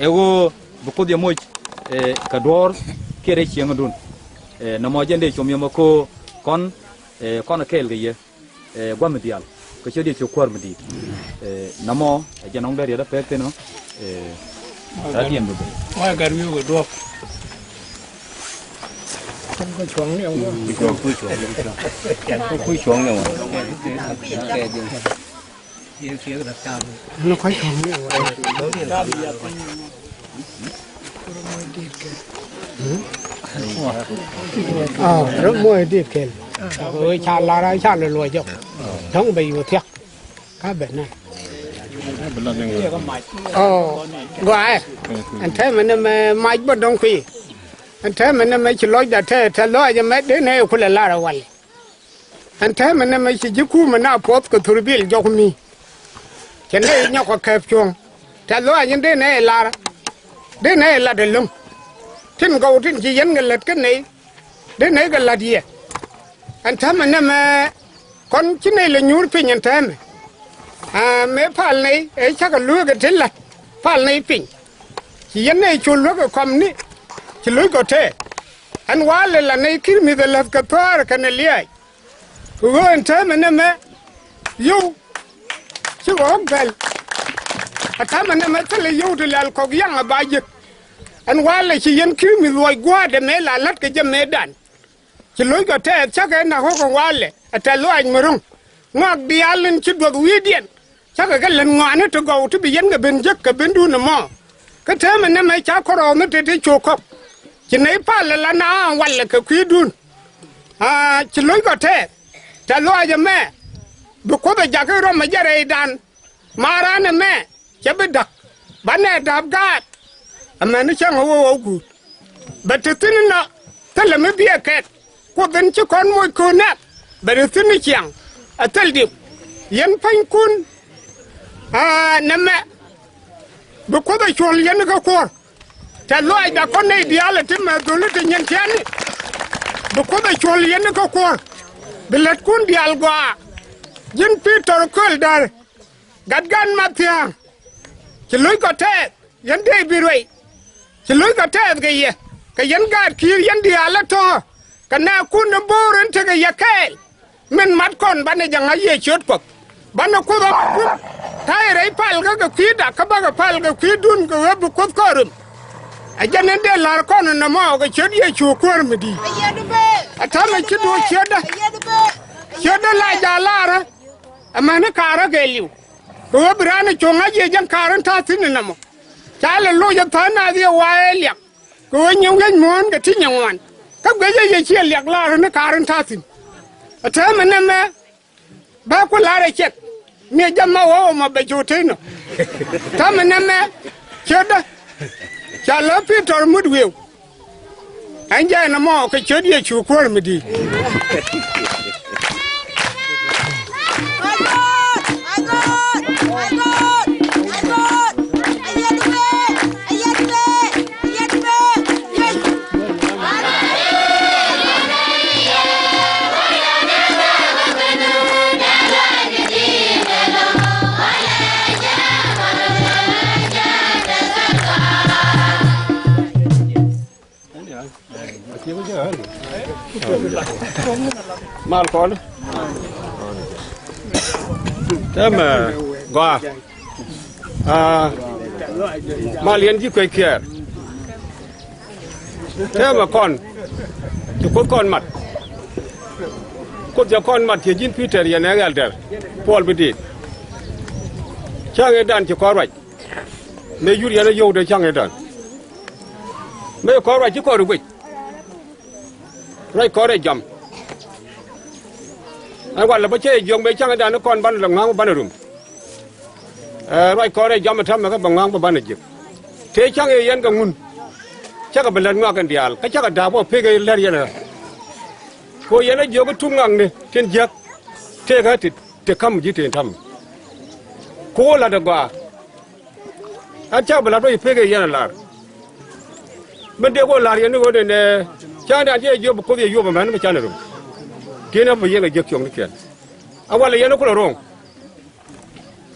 ɛ ɣöö bi Kuoth yɛ moc, eh, kɛ duɔ̱ɔ̱r kiɛ rɛy cieŋädun. Eh, nɔmɔ jɛn dee com yɛ mɔ köö kɔn, eh, kɔn kɛɛl kɛ yɛ, eh, gua̱th mi diaal. Kɛ ciöt Yecu Kuäär mi di̱i̱t. Eh, nɔmɔ ɛ jɛn ɣɔ̱ŋ dee riet a pek thi̱n ɔ. Eh, ɛ diɛn bi ben. Mɔ ɛ gat wi̱i̱ kɛ duɔ̱ɔ̱p. Kɛ cuɔ̱ŋ ni ɛ wä. Kɛ cuɔ̱ŋ, kɛ cuɔ̱ŋ. Kɛ cuɔ̱ŋ ni ɛ wä. Ni kɔc kɔŋ ni wä. Ah, rɔ moc dit kɛl. Ca lar a ca lɔ luɔc jɔk. Dɔ̱ŋ bɛ yo̱o̱ thia̱k. Ka bɛ nɛ. Oh, gɔaa ɛ. Ɛn tɛmɛ ni mɛ mac bä dɔ̱ŋ kui̱. Ɛn tɛmɛ ni mɛ ci lɔcda tɛ, tɛ lɔac ɛmɛ dee nɛ kulɛ lar ɛ wal. Ɛn täämɛ nɛmɛ ci ji̱ kumɛ na puɔth kɛ Thurbil jɔk mi. Cɛ nɛy nyɔk kɛ kɛp cuɔ̱ŋ. Tɛ̈th lɔaac in dee nɛy lar. Dee nɛy lat ɛlɔ̱ŋ. Tin gɔw tin ci yɛn kɛ lät kä nɛy. Dee nɛy kɛ la̱t yɛ. Ɛn täämɛ nɛmɛ kɔn ci nɛy lɛ nyuur piny ɛn täämɛ. Aa, mëë pal nɛy ëë cakɛ lueekɛ ti la̱t. Pal nɛy piny. Ci yɛn nɛy col luäk ɛ kɔmni. Ci lo̱ckɔ tɛɛth. Ɛn walɛ la nɛy ki̱r mi̱th ɛ läth kɛ thua̱a̱r kɛnɛ liaac. Kɛ ɣöö ɛn täämɛ nɛmɛ yio̱w ci ɣɔ̱ɔ̱k bɛl. Ɛ täämɛ nɛmɛ thilɛ yio̱w ti lɛl kɔk yaŋ ɛ ba jiäk. Ɛn walɛ ci yɛn ki̱r mi̱th luɔc gua̱a̱thdɛ mëë la la̱t kɛ jɛ mëëdan. Ci lo̱ckɔ tɛɛth cakɛ nak ɣɔ̱k ɛn walɛ ɛ tɛ̈th lɔaac mi ro̱ŋ. Ŋɔak diaal in ci duɔth wi̱i̱diɛn. Cakɛ kɛ lät ŋɔaani ti gɔw ti bi yɛn kɛ ben jek kɛ bendun ɛmɔ. Kä täämɛ nɛmɛ ca kärɔɔthni tëë ti cok kɔk. Ci nɛy pal ɛ la na walɛ kɛ kui̱dun. Aa, ci lo̱ckɔ tɛɛth. Tɛ̈th lɔaac ɛmɛ bi Kuoth ɛ jakä rɔm ɛ jɛ rɛydan. Ma raan ɛmɛ cɛ bi da̱k. Banɛ da̱a̱p gaat. Amäni cäŋ ɛ wä ɣɔw guut. Bɛ te thi̱n inɔ thilɛ mi biɛ kɛt. Kuoth in ci kɔn moc köön nɛk bɛ te thi̱n ni ciaŋ. Ɛ thil diw yɛn pua̱nykun. Aa, nɛmɛ bi Kuoth ɛ cuɔ̱l yɛn kä kuɔ̱r. Tɛ̈th lɔaacda kɔn nɛy diaal ɛ ti mɛ dholi ti nyin tiani. Bi Kuoth ɛ cuɔ̱l yɛn kä kuɔ̱r. Bi lätkun diaal gɔaa. Ji̱n Pi̱tɔr köl da̱r. Gatgan Mathia̱a̱ŋ. Ci lo̱ckɔ tɛɛth, yɛn dee bi ruɛy. Ci lo̱ckɔ tɛɛth kɛ yɛ, kɛ yɛn gaat ki̱i̱r yɛn diaal ɛ tɔ̱. Kɛ nɛɛkun ni bo̱o̱r in tekɛ yɛ kɛɛl. Min mat kɔn banɛ jɛ ŋa̱c yɛ ciöt Kuɔth. Banɛ Kuoth ɛ kum. Ta̱yɛ rɛy palkä kɛ kui̱da, kä bakɛ pal kɛ kui̱dun kɛ ɣöö bi Kuoth kɔn rim. Ɛ jɛn in dee la̱r kɔn nɔmɔ kɛ ciöt Yecu Kuäär mi di̱i̱t. Ɛ täämɛ ci duɔ̱ɔ̱k ciötdä. Ciötdä la ja̱ la̱rä. Ɛ mäni kaarä kɛɛliw. Kɛ ɣöö bi raan ɛ cuɔ̱ŋ a jiɛ jɛn kaar in ta̱a̱ thi̱n inɔmɔ. Ca lɛ loc ɛ tha̱a̱ŋ naath yɛ wa̱a̱ ɛ liak. Kɛ ɣöö nyin ŋäc muɔ̱ɔ̱n kɛ ti nyin ŋuan. Kä guic ɛ yɛ ciɛ liak la̱r ni kaar in ta̱a̱ thi̱n. Ɛ täämɛ nɛmɛ bä ku la̱r ɛ cɛk. Mi ɛ jɛ ma wä wä ma bɛ cu tëë nɔ. Täämɛ nɛmɛ ciötdä. Ca lä Pi̱tɔr mut wi̱i̱w. Ɛn jɛ ɛn ɛmɔ kɛ ciöt Yecu Kuäär mi di̱i̱t. Mal kɔn. Täämɛ gɔaa. Aa, mal yɛn ji̱ kuec kiɛɛr. Täämɛ kɔn ci Kuoth kɔn mat. Kuoth cɛ kɔn mat ciɛ ji̱n Pi̱tɛr yɛn ɛ ɛldɛr Puɔl bi diit. Cäŋ ëëdan ci kɔn ruac. Mëë yur yɛn ɛ yio̱w dee cäŋ ëëdan. Mëë kɔn ruac ci kɔn ri guic. Ruac kɔn rɛy jam. Ɛn walɛ bä cä yɛ jiök mëë cäŋ ëëdan ni kɔn banɛ lɛ ŋa̱a̱ŋ banɛ rum. Ɛ, ruac kɔn rɛy jam ɛ täämɛ kä bɛ ŋa̱a̱ŋ bä banɛ jiäk. Tëë cäŋ ëë yɛn kɛ ŋun. Cäkɛ bi lät ŋɔak kɛn diaal kä cäkɛ da̱a̱p wä pek ëë lät yɛn ɛ. Kɛ ɣöö yɛn ɛ jiök i̱ tuk ŋakni tin jiäk. Tëëkɛ ti, ti ka̱m ji̱ tëë ta̱m. Ku wä la̱t ɛ gɔaa. Ɣän cäk bi la̱t bä ci pek ëë yɛn a la̱r. Min dee kɔ la̱r yɛn ni ɣöö nɛnɛ cäŋdan cɛ jiök bi Kuoth yɛ yuɔp ɛmɛn bi canɛ rom. Ti̱en ɛ bi yɛn kɛ jiäk ciöŋnikiɛn. A walɛ yɛn ni kulɛ ro̱o̱ŋ.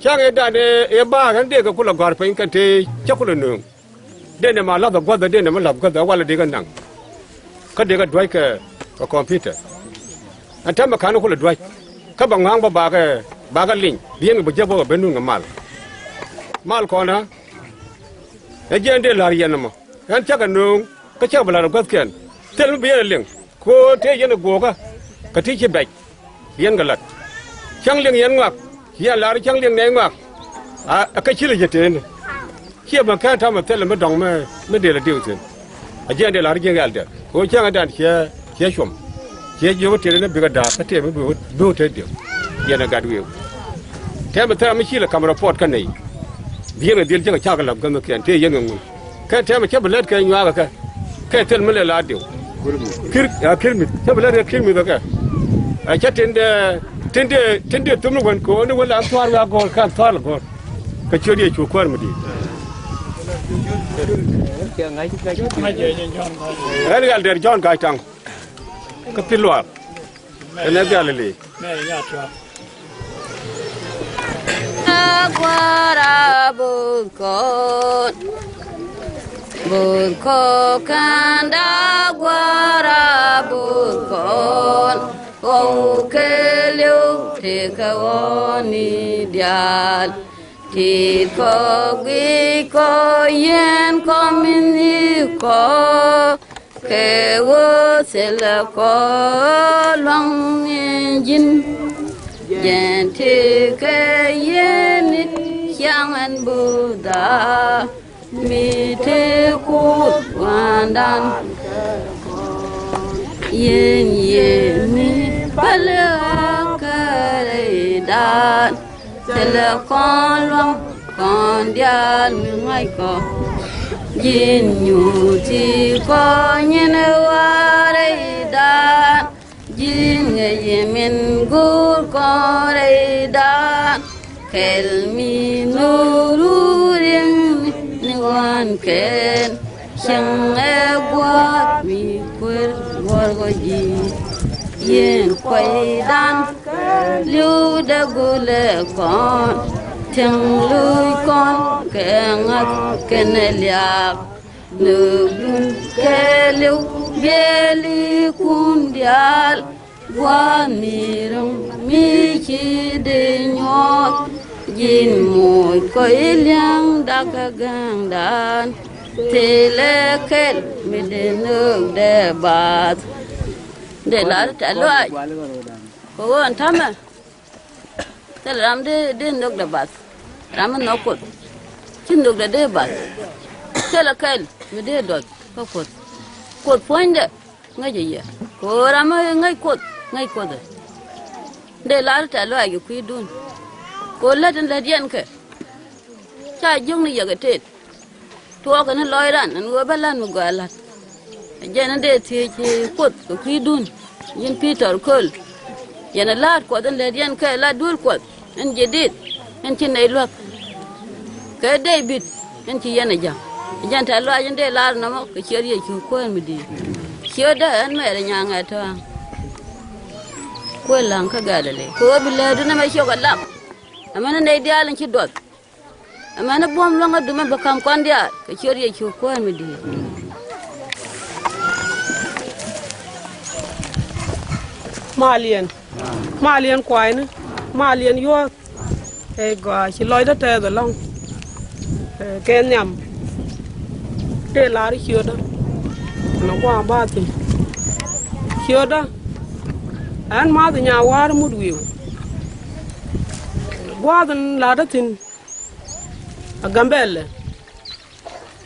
Cäŋ ëëdan ëë ba̱a̱k ɣän dee kɛ kulɛ gɔ̱a̱r piny kɛn tëë cä kulɛ nööŋ. Dee nɛ ma la̱th ɛ gua̱th ɛ dee nɛ ma la̱th gua̱th ɛ walɛ dee kɛ naŋ. Kä dee kɛ dua̱c kɛ, kɛ kɔmpi̱tɛr. Ɛn täämɛ ka̱n kulɛ dua̱c. Kä bɛ ŋɔ̱a̱ŋ bä bakɛ, bakɛ liny. Bi yɛn kɛ bi jek bä kɛ ben nun kɛ mal. Mal kɔnä. Ɛ jɛn dee la̱r yɛn ɛmɔ. Ɣän cäkɛ nööŋ. Kä cäkɛ bi la̱r ɛ gua̱thkiɛn. Thil mi bi yɛn ɛ liŋ. Kɛ ɣöö tëë yɛn ɛ guɔ̱ɔ̱kä. Kɛ ti ci bɛc. Yɛn kɛ la̱t. Cäŋ liŋ yɛn ŋɔak. Yɛn la̱r cäŋ liŋ nɛy ŋɔak. A, a kä ci lɛ jɛ tëëni. Ciɛ bä kɛn täämɛ thilɛ mi dɔ̱ŋ mi, mi dëël a diw thi̱n. A jiɛn dëël a ri jiɛn ɛldɛr. Kɛ ɣöö cäŋ ɛ dan ciɛ, ciɛ cuɔm. Ciɛ jiök tëëni bikɛ da̱a̱k kä tëë mi bi, bi wä tëë diw. Yɛn ɛ gat wi̱i̱. Täämɛ thilɛ mi ci lɛ ka̱m rɔ puɔt kä nɛy. Bi yɛn kɛ dhil jiäk ɛ cakɛ la̱p kä mi kiɛn tëë yɛn kɛ ŋun. Kɛ täämɛ cä bi lät kɛ nyuakä kɛ. Kɛ thil mi lɛ la diw. Kir, a, kir mith. Cä bi lät kɛ kir mith kɛ. A, cä tin dee, tin dee, tin dee thum ni wän kɛ ɣöö ni wän la an thua̱a̱r wi̱i̱ a go̱o̱r, kä an thua̱a̱r lɛ go̱o̱r. Kɛ ciöt Yecu Kuäär mi di̱i̱t. Ɣän ɛldɛr Jɔ̱ɔ̱n Ga̱a̱c Taŋ. Kä Pil Luaak. Ɛn ɛ Galili. Da̱a̱ gua̱a̱ra bo̱o̱th kɔn. Bo̱o̱th kɔn kän da̱a̱ gua̱a̱ra bo̱o̱th kɔn. Kɔw kɛ li̱w tëëkɛ ɣɔ̱ɔ̱ni diaal. Ti̱i̱t kɔ guic kɔ yɛn kɔ min i̱ kɔ. Kɛ ɣöö thilɛ kɔ luaŋ in ji̱n. Jɛn tëëkɛ yɛn i̱ ciaŋ ɛn bo̱o̱tha. Mi tëë Kuoth wandan. Yɛn yɛn mi pälɛ ɣä kärɛdan. Thilɛ kɔn luaŋ kɔn diaal mi ŋa̱c kɔ. Ji̱n nyuuthi kɔ nyin ɛ wa̱a̱ rɛydan. Ji̱n ŋäci min go̱o̱r kɔn rɛydan. Kɛl mi no̱o̱ru riɛŋni ni ɣɔ̱a̱n kɛn. Cäŋ ɛ gua̱a̱th mi kuer guɔ̱r kɔ ji̱. Yɛn kuaydan li̱w dee gulɛ kɔn. Cäŋ luc kɔn kɛ ŋa̱th kɛnɛ liaak, löökdun kɛɛliw biɛlikun diaal. Gua̱a̱th mi ro̱ŋ mi ci dee nyuɔ̱th, ji̱n moc kɔc lia̱ŋ dakä ga̱a̱ŋdan. Thilɛ kɛl mi dee nöökdɛ baath. Dee lar tɛ̈th lɔaac kɛ ɣöö ɛn täämɛ. Thilɛ ram dee, dee nhökdɛ bath. Ram mi nhɔk Kuoth, ci nhökdɛ dee bath. Thilɛ kɛl mi dee duɔth kä Kuoth. Kuoth puɔ̱nydɛ ŋäcɛ yɛ. Kɛ ɣöö ram mi ŋäc Kuoth, ŋäc Kuoth ɛ. Dee lar tɛ̈th lɔaac kɛ kui̱dun. Kɛ ɣöö lät in lät yɛn kɛ, ca jiök ni yɛ kɛ tëët. Tuɔɔkɛ ni lɔcdan ɛn ɣöö bä la̱t mi gɔaa la̱t. Ɛ jɛn in dee thiec Kuoth kɛ kui̱dun, ji̱n Peter Kööl. Yɛn ɛ la̱a̱t Kuɔth in lät yɛn kɛ la duel Kuɔth in jadid, in ci nɛy luäk. Kɛ David in ci yɛn ɛ ja̱ŋ. Ɛ jɛn tɛ̈th lɔaac in dee lar nɔmɔ kɛ ciöt Yecu Kuäär mi di̱i̱t. Ciötdä ɛn mɛɛr ɛ nyaŋ ɛ tɔ̱a̱ŋ. Kuëë la̱ŋ kä Galili kɛ ɣöö bi läätdu nɛmɛ ciök ɛ lak. Amäni nɛy diaal in ci duɔth. Amäni buɔ̱m luäŋädu mɛ bi ka̱m kɔn diaal kɛ ciöt Yecu Kuäär mi di̱i̱t. Maliɛn, maliɛn kuayni, maliɛn yuɔ̱ɔ̱th. Ɛ gɔaa, ci lɔcdä tɛɛth ɛlɔ̱ŋ. Ɛ, kɛ nhiam. Tëë lar ciötdä. Ɛn ɛ gua̱a̱th bath thi̱n. Ciötdä. Ɛn math nya wa̱a̱r mut wi̱i̱w. Gua̱a̱th in la̱tdä thi̱n. A Gambɛl ɛ.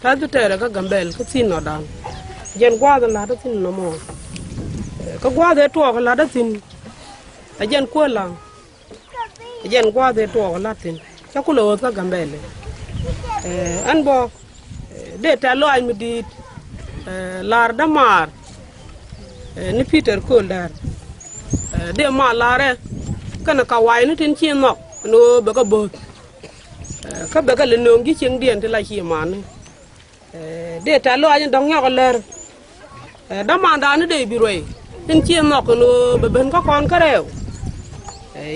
Tɛ̈th bi tɛɛrɛ kä Gambɛl kä thi̱n nɔtdan. Jɛn gua̱a̱th in la̱tdä thi̱n nɔmɔ. Kä gua̱a̱th ëë tuɔɔk in la̱tdä thi̱n. A jɛn kuëë la̱ŋ. A jɛn gua̱a̱th ëë tuɔɔk in la̱t thi̱n. Cä kulɛ ɣööth kä Gambɛl ɛ. Ɛn bä, dee tɛ̈th lɔaac mi di̱i̱t. Lar dämaar. Ni Peter Kööl Däär. Dee ma larɛ. Kɛnɛ ka wa̱i̱ni tin ci nhɔk ni ɣöö bɛ kɛ bo̱o̱th. Kä bɛ kɛ lɛ nööŋ ji̱ cieŋdiɛn ti la ci mani. Dee tɛ̈th lɔaac in dɔ̱ŋ nyɔk ɛ lär. Dämandan ni dee bi ruɛy tin ci nhɔk ɛn ɣöö bɛ ben kä kɔn kä rɛɛw.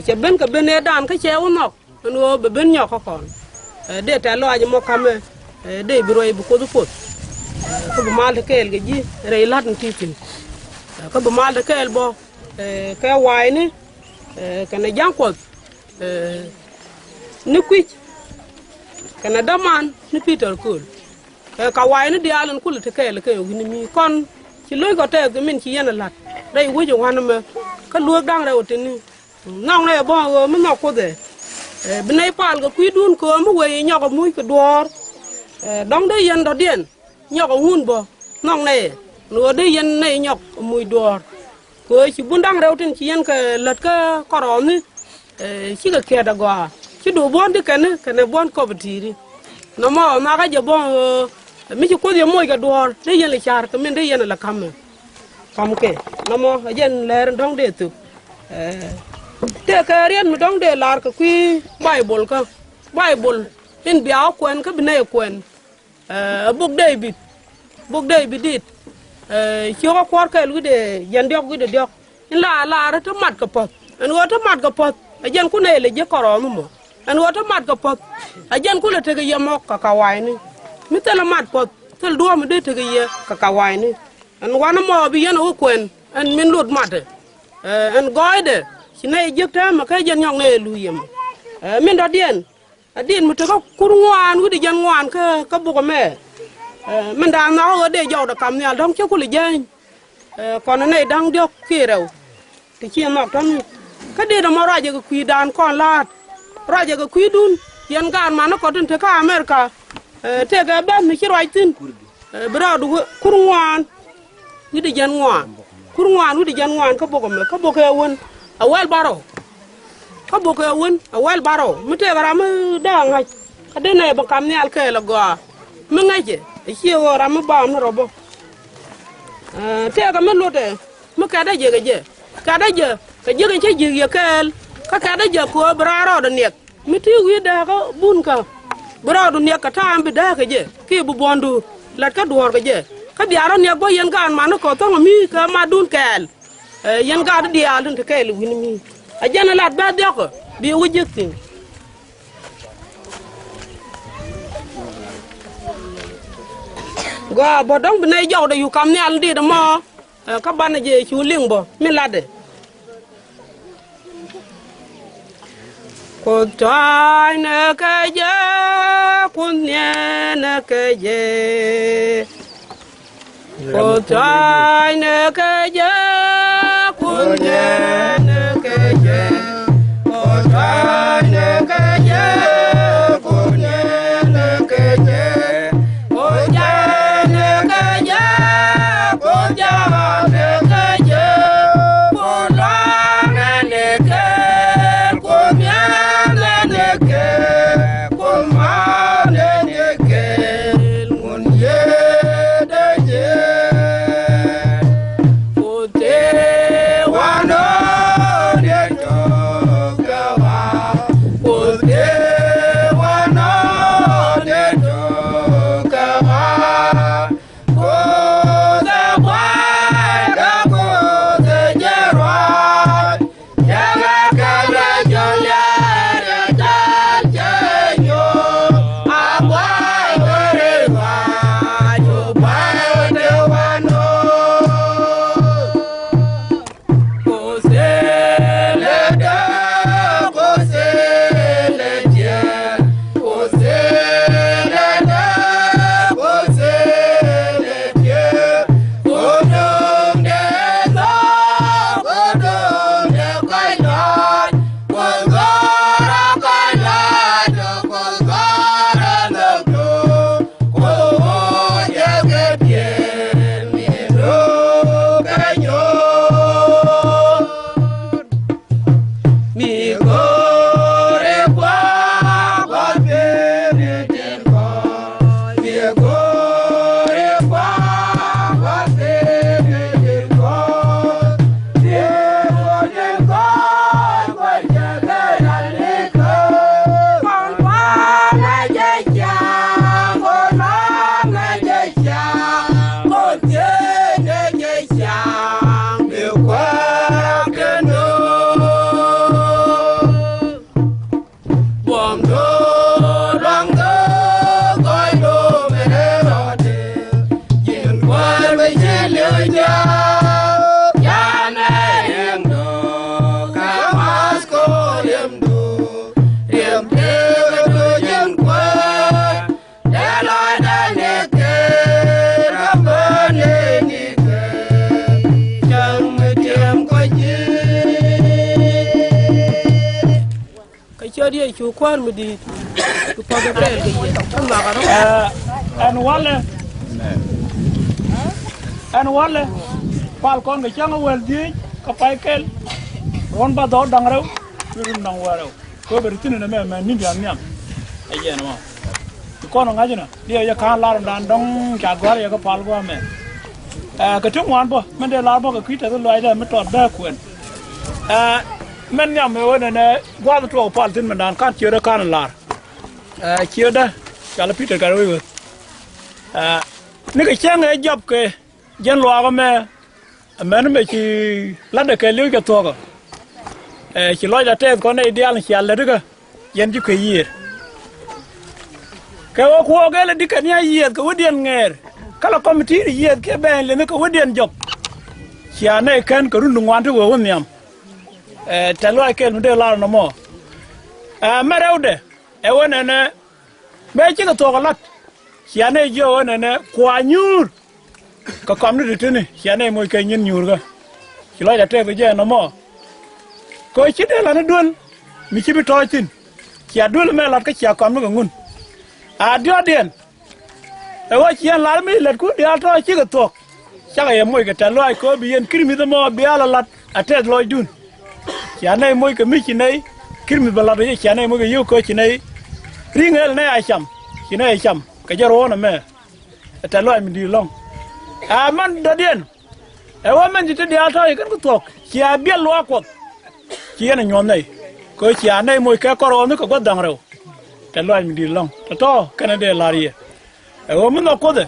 Cɛ ben kɛ ben ëëdan kä cɛ wä nhɔk ɛn ɣöö bɛ ben nyɔk kä kɔn. Dee tɛ̈th lɔaac in mɔ ka̱mɛ. Dee bi ruɛy bi Kuoth i̱ poth. Kä bi mal te kɛɛl kɛ ji̱ rɛy la̱t in ti thi̱n. Kä bi mal te kɛɛl bä. Kɛ wa̱i̱ni. Kɛnɛ ja̱ŋ Kuɔth. Ni kui̱c kɛnɛ däman ni Peter Kööl. Ɛ ka wa̱i̱ni diaal in kulɛ te kɛɛl kɛ wi̱ni mi kɔn ci lo̱ckɔ tɛɛth kɛ min ci yɛn ɛ la̱t rɛy wec ɛ wa̱n ɛmɛ. Kä lueek da̱ŋ rɛw tini nhɔk nɛy ɛ bɔ̱ŋ ɣöö mi nhɔk Kuoth ɛ. Bi nɛy pal kɛ kui̱dun kɛ ɣöö mi wëë i̱ nyɔk ɛ muc kɛ duɔ̱ɔ̱r. Dɔ̱ŋ dee yɛn dɔ̱diɛn nyɔk ɛ ŋun bä nhɔk nɛy ɛ ni ɣöö dee yɛn nɛy nyɔk ɛ muc duɔ̱ɔ̱r. Kɛ ɣöö ci bun da̱ŋ rɛw tin ci yɛn kɛ lät kä kɔrɔɔni. Cikɛ kiɛt agɔaa ci duɔ̱ɔ̱p buɔ̱n di kɛn kɛnɛ buɔ̱n kɔp ti̱i̱ri. Nɔmɔ ɛ makä jɛ bɔ̱ŋ ɣöö mi ci Kuoth yɛ moc kɛ duɔ̱ɔ̱r dee yɛn lɛ ca̱r kɛ min dee yɛn lɛ ka̱mɛ. Ka̱m kɛ nɔmɔ ɛ jɛn lɛr in dɔ̱ŋ dee thöp. Tëëkɛ riɛt mi dɔ̱ŋ dee lar kɛ kui̱ Baibol kä Baibol in bia wä kuɛn kä bi nɛy kuɛn. Ɛ buk David, buk David dit. Ciökä kuɔ̱r kɛl wi̱cdɛ jiɛn diɔ̱k wi̱cdɛ diɔ̱k. In la lar te mat kɛ puɔ̱th ɛn ɣöö te mat kɛ puɔ̱th. Ɛ jɛn ku nɛy lɛ jiäk kɔrɔɔm mɔ ɛn ɣöö te mat kɛ puɔ̱th. Ɛ jɛn ku lɛ tekɛ yɛ mɔk kɛ ka wa̱i̱ni. Mi thilɛ mat puɔ̱th thil duɔ̱ɔ̱p mi dee tekɛ yɛ kɛ ka wa̱i̱ni. Ɛn wanɛ mɔ bi yɛn ɛ wä kuɛn ɛn min lot matɛ. Ɛn gɔɔydɛ ci nɛy jiäk täämɛ kä jɛn nyɔk nɛy ɛ lu̱u̱c yɛ mɔ. Min dɔ̱diɛn Ɛ dit mi tekä kur ŋuan wi̱cdɛ jiɛn ŋuan kä, kä buk ɛmɛ. Ɛ, min da̱a̱n nhɔk ɣöö dee jɔwdɛ kam nhial dɔ̱ŋ cä kulɛ jäny. Ɛ, kɔn nɛy da̱ŋ diɔ̱k kiɛ rɛw. Ti ci nhɔk tɔ̱ni. Kä dit ɛmɔ ruacɛ kɛ kui̱dan kɔn la̱a̱t. Ruacɛ kɛ kui̱dun. Yɛn gaat man ni kɔt tin tekä Amerika. Ɛ, tëëkɛ bɛ̈th mi ci ruac thi̱n. Ɛ, bi rɔɔdu wä-, kur ŋuan. Wi̱cdɛ jiɛn ŋuan. Kur ŋuan wi̱cdɛ jiɛn ŋuan kä bok ɛmɛ, kä bok ɛ wän. Ɛ wɛl barɔw. Kä bok ɛ wän, ɛ wɛl barɔw. Mi tëëkɛ ram mi dee ŋa̱c. Kä dee nɛy bä kam nhial kɛɛl ɛ gɔaa. Mi ŋäcɛ, ɛ ciɛ ɣöö ram mi baam ni rɔ bä. Ɛ, tëëkɛ mi lotdɛ, mi kɛ̈tdä jɛ kɛ jɛ. Kɛ̈tdä jɛ, kɛ jiäk in cä ji̱k yɛ kɛɛl. Kä kɛ̈tdä jɛ kɛ ɣöö bi raan rɔɔdɛ niɛk. Mi ti wi̱i̱ dääkä bunkä, bi rɔɔdu niɛk kɛ ta̱a̱ mi bi dääk kɛ jɛ, kiɛ bi buɔ̱ndu la̱t kä duɔ̱ɔ̱r kɛ jɛ. Kä bia rɔ niɛk bä yɛn gaat man ni kɔ thɔ̱ŋ mi kɛ matdun kɛɛl. Ɛ, yɛn gaat diaal tin te kɛɛl wi̱n mi. Ɛ jɛn ɛ lat bɛ̈th diɔ̱kä, bi wä jiäk thi̱n. Gɔaa bä dɔ̱ŋ bi nɛy jɔwdɛ yuk kam nhial dit ɛmɔ. Ɛ, kä banɛ jɛ cu liŋ bä mi latdɛ. Kuoth tɔ̱ɔ̱cnɛ kɛ jɛ, Kuoth nhiɛɛnɛ kɛ jɛ. Kuoth tɔ̱ɔ̱cnɛ kɛ jɛ, Kuoth nhiɛɛnɛ kɛ jɛ. Kuoth tɔ̱ɔ̱cnɛ kɛ jɛ, Kuoth nhiɛɛnɛ kɛ jɛ. Kuoth jɛnɛ kɛ jɛ, Kuoth jɔɔcnɛ kɛ jɛ, Kuoth luaŋnɛ ni kɛɛl, Kuoth miaŋnɛ ni kɛɛl, Kuoth maanɛ ni kɛɛl, ŋun yiëëdɛ jɛ. Kuoth tëë wanɔ ni tɔ̱ɔ̱k kɛ wa, Kuoth tëë wanɔ ni tɔ̱ɔ̱k kɛ wa. Kuoth ɛ gua̱a̱th kɛ Kuoth ɛ jiɛn ruac. Yɛn ɛ kɛn ɛ jɔl yɛn ɛ jal cɛ nyuɔ̱th. A gua̱a̱th ɛ ri ruac, ɔ gua̱a̱th ɛ wanɔ. Kä ciöt Yecu Kuäär mi di̱i̱t, kɛ puɔ̱th ɛ kɛɛl kɛ yɛ kä nhɔakä rɔ̱. Ɛ, ɛn walɛ, ɛn walɛ, pal kɔn kɛ cäŋ ɛ wäl dhieec kä pay kɛl, ruɔ̱n bä dhɔk da̱ŋ rɛw, mi run da̱ŋ wäl rɛw. Kɛ ɣöö bɛ ri thi̱n ɛn ɛmɛ mɛ ni̱n diaal nhiam. Ɛ jɛn ɛmɔ. Ti kɔn ɔ ŋa̱c ɛnɔ diɛ yɛ ka̱n lar ɛmdan dɔ̱ŋ ca gɔ̱a̱r yɛ kä pal gua̱a̱mɛ. Ɛ, kɛ ti ŋuan bä min dee lar bä kɛ kui̱ tɛth lɔaacdɛ mi tɔt bɛɛ kuɛn. Ɛ, min nhiam ɛ ɣöö nɛnɛ gua̱a̱th tuɔɔk pal thi̱n mindan ka̱n ciötdä ka̱n lar. Ɛ, ciötdä cɔalɛ Pi̱tɛr Gatwec Ɣöth. Ɛ, nikɛ cäŋ ɛ jɔp kɛ jiɛn luaak ɛmɛ. Amäni mëë ci la̱tdɛ kɛɛliw cɛ thuɔ̱kä. Ɛ, ci lɔcdɛ tɛth kɔn nɛy diaal cia lätdikä, yɛn ji̱ kuec yiëër. Kɛ ɣöö kuɔɔk ëë lɛ di̱t kɛ ni a yiëëth kɛ wädiɛn ŋɛɛr, kä lɛ kɔmiti yiëëth kiɛ bɛɛny leni kɛ wädiɛn jɔk. Cia nɛy kän kɛ run ti ŋuan ti wee wä nhiam. Ɛ, tɛ̈th lɔaac kɛl mi dee lar nɔmɔ. Ɛ, mɛ rɛwdɛ, ɛ ɣöö nɛnɛ, mëë cikɛ thuɔ̱k ɛ la̱t, cia nɛy jiök ɣöö nɛnɛ kua nyuur. Kɛ kɔmni ti̱ti̱ni cia nɛy moc kɛ nyin nyuurkä. Ci lɔcdɛ tɛth kɛ jɛ nɔmɔ. Kɛ ɣöö ci dee la̱t ni duel mi ci bi tɔ̱ɔ̱c thi̱n. Cia duel ɛmɛ la̱t kä cia kɔmni kɛ ŋun. A diɔ̱ɔ̱kdiɛn, ɛ ɣöö ci yɛn la̱r mi lät kun diaal tɔ̱ cikɛ thuɔ̱k. Cakɛ yɛ moc kɛ tɛ̈th lɔaac kɛ ɣöö bi yɛn kirmith ɛmɔ bi a la la̱t a tɛth lɔcdun. Cia nɛy moc kɛ mi ci nɛy kirmith bɛ la̱t ɛ, cia nɛy moc kɛ yio̱w kɛ ɣöö ci nɛy ri̱ŋ ëël nɛy a cam, ci nɛy a cam kɛ jɛ ruɔ̱ɔ̱n ɛmɛ. Ɛ tɛ̈th lɔaac mi di̱i̱t ɛlɔ̱ŋ. Ɛ mɛn dɔ̱diɛn, ɛ ɣöö mɛn ci ti diaal tɔ̱ ci kɛn kɛ thuɔ̱k, cia biɛl luaak Kuɔth. Ci yɛn ɛ nyuɔ̱th nɛy, kɛ ɣöö cia nɛy moc kɛ kɔr ɣɔ̱ɔ̱ŋni kɛ gua̱th da̱ŋ rɛw. Tɛ̈th lɔaac mi di̱i̱t ɛlɔ̱ŋ tɔ̱tɔ̱ kɛnɛ dee la̱r yɛ. Ɛ ɣöö mi nhɔk Kuoth ɛ,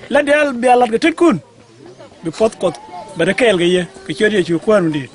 lät diaal bia la̱t kɛ tetkun, bi puɔ̱th Kuɔth bɛ te kɛɛl kɛ yɛ kɛ ciöt Yecu Kuäär mi di̱i̱t.